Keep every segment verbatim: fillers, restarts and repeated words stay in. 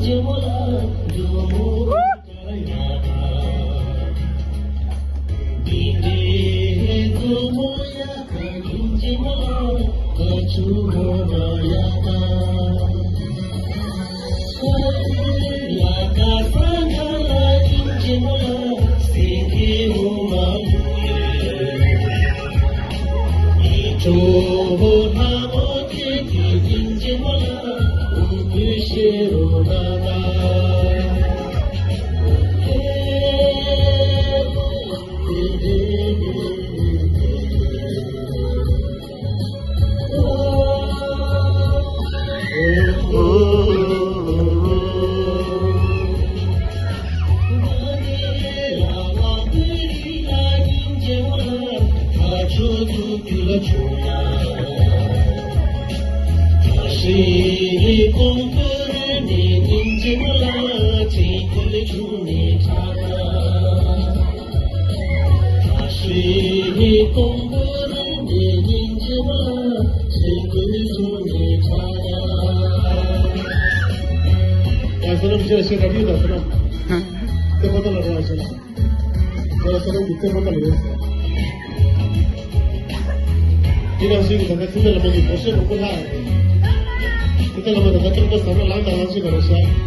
ཁྱེད་རང་ཚོའི་གི་ད་ལྟ་ཐུགས་ལ་མ་གི་སྒོར་གཞས་མང་པོ་ལྷག་རེད། ཐུགས་ལ་མ་ད་ལྟ་སྤྲང་པོ་ཟ་མ་ལངས་དང་ལངས་ཤེས་པ་རེད་ཤག་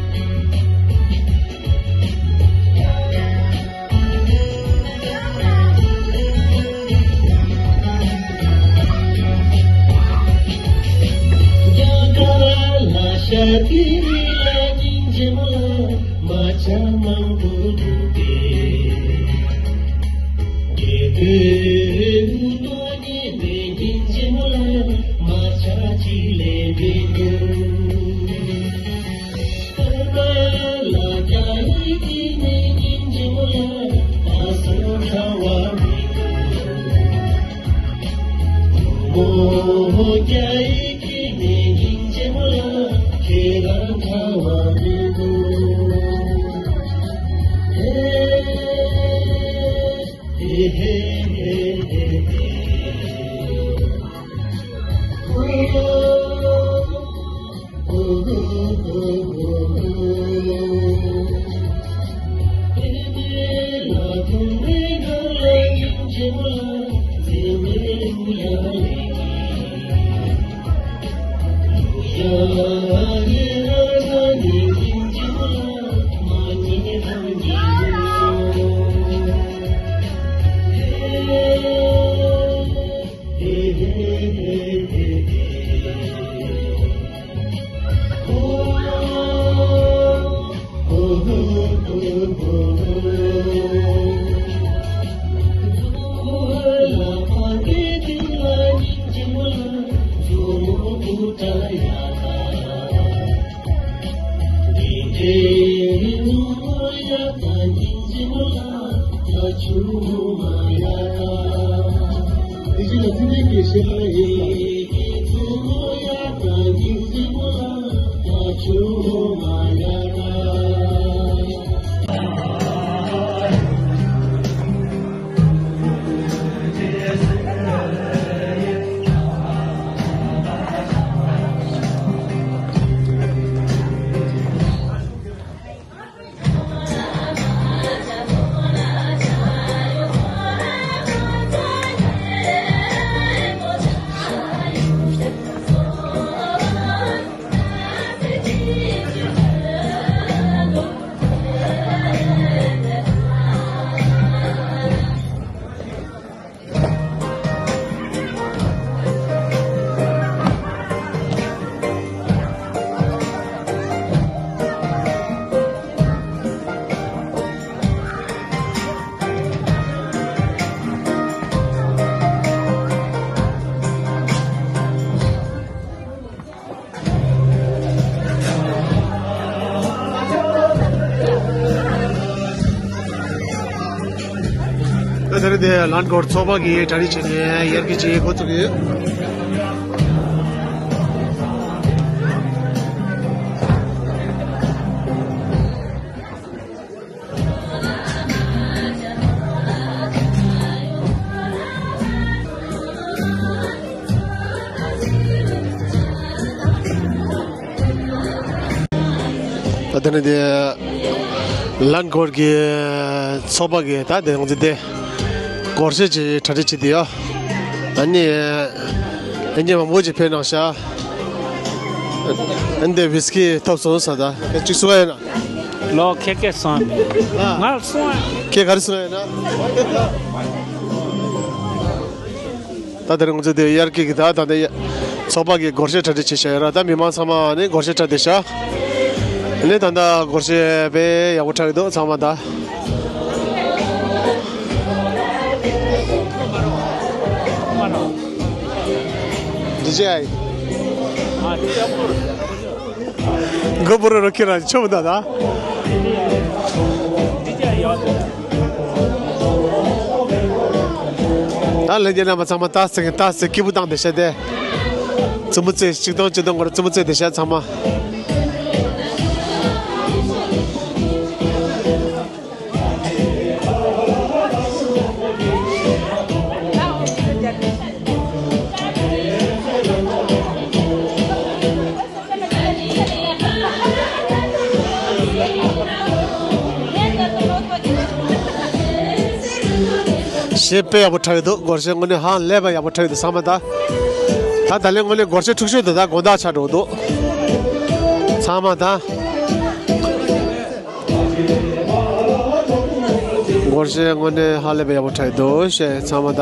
ད་ད་རེས་དེ་ལན་སྐོར་ཚོགས་པ་གི་གྲ་སྒྲིག་བྱས་ནས་ཡར་གི་བྱེད་འགོ་ཚུགས་ཀྱི་ཡོད། ད་ དེ་ནི་དེ་ལན་སྐོར་གྱི་ཚོགས་པ་གི་ད་དེ་ང་ཚོ་དེ་སྒོར་གཞས་ཀྱི་གྲ་སྒྲིག་བྱེད་དེ་ཡོད། ཨ་ནི་ཨ་ནི་མང་པོ་ཅིག་ཕེབས་གནང་ཤག་ཨ་ནི་དེ་ཝིས་ཀི་ཐོབ་སོང་ས་ད་ཁྱེད་ཅིག་གསུང་ཡ་ཡོད་ན། ལོ་ཁེ་ཁེ་སོང་། ང་གསུང་ཡ། ཁྱེད་ག་རེ་གསུང་ཡ་ཡོད་ན། ད་དེ་རིང་ང་ཚོ་དེ་དབྱར་སྐྱིད་ཀྱི་ད་ད་ལྟ་ཚོགས་པ་གི་སྒོར་གཞས་གྲ་སྒྲིག་བྱས་བཞག་ཡོད་ར། ད་མི་མང་ཚང་མ་ནི་སྒོར་གཞས་གྲ་སྒྲིག་བཞག་ནི་ད་ལྟ་སྒོར་གཞས་དཔེ་ཡག་པོ་གྲ་གི་འདུག་ཚང་མ་ད། འདི་ཅི་ཨ་ཡི། མགོ་བོར་རོ་ཁྱེད་རང་ཆོ་མི་ད་ད། ད་ལྷན་རྒྱས་རྣམ་པ་ཚང་མ་ད་སེང་ད་སེ་སྐྱིད་པོ་བཏང་བསྡད་ཤག་སྟེ། རྩེད་མོ་རྩེ་ཆིག་སྟོང་གཅིག་སྟོང་སྐོར་རྩེད་མོ་རྩེ་བསྡད་ཤག་ཚང་མ། གཞས་དཔེ་ཡག་པོ་གྲ་གི་འདུག་སྒོར་གཞས་དངོས་གནས་ཧང་ལས་པ་ཡག་པོ་གྲ་གི་འདུག་ཚང་མ་ད། ད་ད་ལན་དངོས་གནས་སྒོར་གཞས་འཁྲུག་ཤོས་འདུག་ད་དགོང་དག་ཆགས་འགྲོ་འདུག་ཚང་མ་ད། སྒོར་གཞས་དངོས་གནས་ཧ་ལས་པའི་ཡག་པོ་གྲ་གི་འདུག་ཞེས་ཚང་མ་ད།